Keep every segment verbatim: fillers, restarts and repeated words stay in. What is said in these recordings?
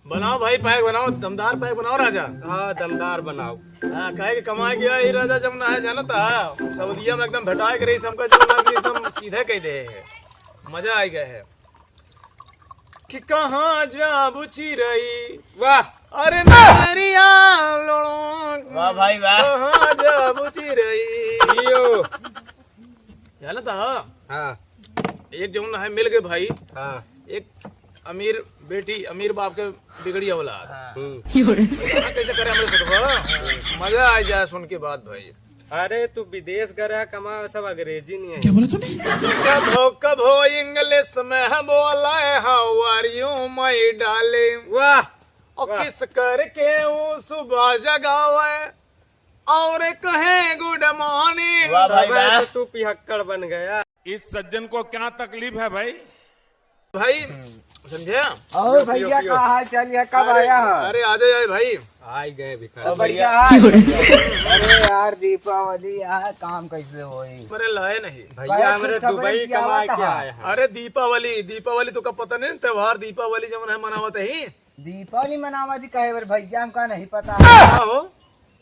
बनाओ भाई, पैक बनाओ, दमदार पैक बनाओ राजा। हाँ, दमदार बनाओ। हाँ, काहे के कमाए गया ही राजा जब ना है, जानता है, सऊदिया में एकदम भेटाए के रही, सबका जो लग एकदम सीधे कह दे है। मजा आ गया है। कि कहाँ जाबू चिरई। वाह। अरे नजरिया लड़ो। वाह भाई, वाह। कहाँ जाबू चिरई। जियो। जानता है? हाँ। एक जौन है मिल गए भाई। हाँ। एक अमीर बेटी, अमीर बाप के बिगड़ी औलाद। हाँ। हम्म। गाना कैसे करे हमरे ससुरवा? मजा आ जाए सुन के बात भाई। अरे तू विदेश गया कमा, सब अंग्रेजी नहीं है। क्या बोला तूने? कभो कभो इंग्लिश में बोले, "How are you, my darling?" वाह, और वाह। किस करके वो सुबह जगावे और कहे, "Good morning।" वाह भाई, अबे वाह। तो तू पिहक्कड़ बन गया। इस सज्जन को क्या तकलीफ है भाई? भाई, समझे? और पियो, भैया, पियो। का हाल चाल है? कब अरे, आया है? अरे, आ जाए, आए भाई। आ ही गए भिखारी। सब बढ़िया है? अरे यार, दीपावली है, काम कैसे होई? अरे, लाए नहीं। भैया, भाई, हमरे कुछ खबर दुबई क्या कमाए बात के है? आए हैं। अरे, दीपावली, दीपावली तो का पता नहीं, त्योहार दीपावली जौन है, मनावत ही। दीपावली मनावा जी, कहे बर भैया, हमका नहीं पता। का हो?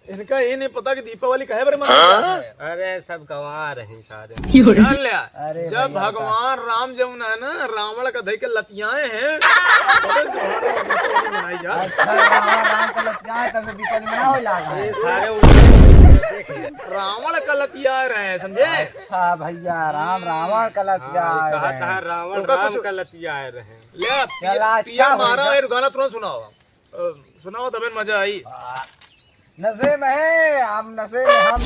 इनका ये नहीं पता कि दीपावली काहे बरे मनाया जाता है। अरे, सब गंवार हैं सारे। जान लिया, अरे जब भैया, भगवान राम जौन है ना, रावण का धई के लतियाए हैं, तबे त्योहार दीपावली मनाई जात। अच्छा, रावण राम का लतियाए, तब से दीपावली मनावे लागा है। ये सारे उल्टे देख लिया। रावण का लतिया रहे हैं, समझे? अच्छा भैया, राम रावण का लतिया हाँ, ये कहा रहे हैं। था रावण उनका राम कुछ का लतिया रहे हैं। ले, चला, पिया, अच्छा पिया हो मारा गया। एक गाना तुरंत सुनाओ। अ, सुनाओ तबे मजा आई। आ, नशे में है, हम नशे में, हम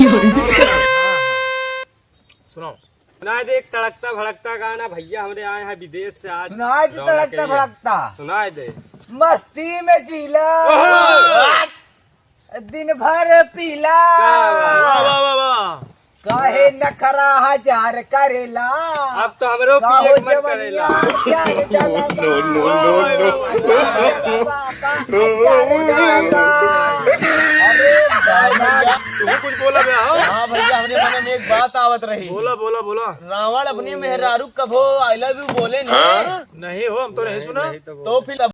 सुनाओ। सुनाए दे एक तड़कता भड़कता गाना, भैया हमरे आए हैं विदेश से आज सुनाए दे रौनक तड़कता के लिए। भड़कता। सुनाए दे। मस्ती में जीला। ओहो! दिन भर पीला। क्या बात। वाह, वाह, वाह, वाह। काहे नखरा हजार करेला। अब तो हमरो काहो पिए के मन जवनिया करेला। प्यार डाला। No, no, no, no। अरे दादा। तू कुछ बोला बे, हाँ? हाँ भैया, हमरे मन में एक बात आवत रही। बोला, बोला, बोला। रावण अपनी मेहरारू कभो I love you बोले नहीं। नहीं हो, हम तो नहीं सुना। नहीं तो तो फिर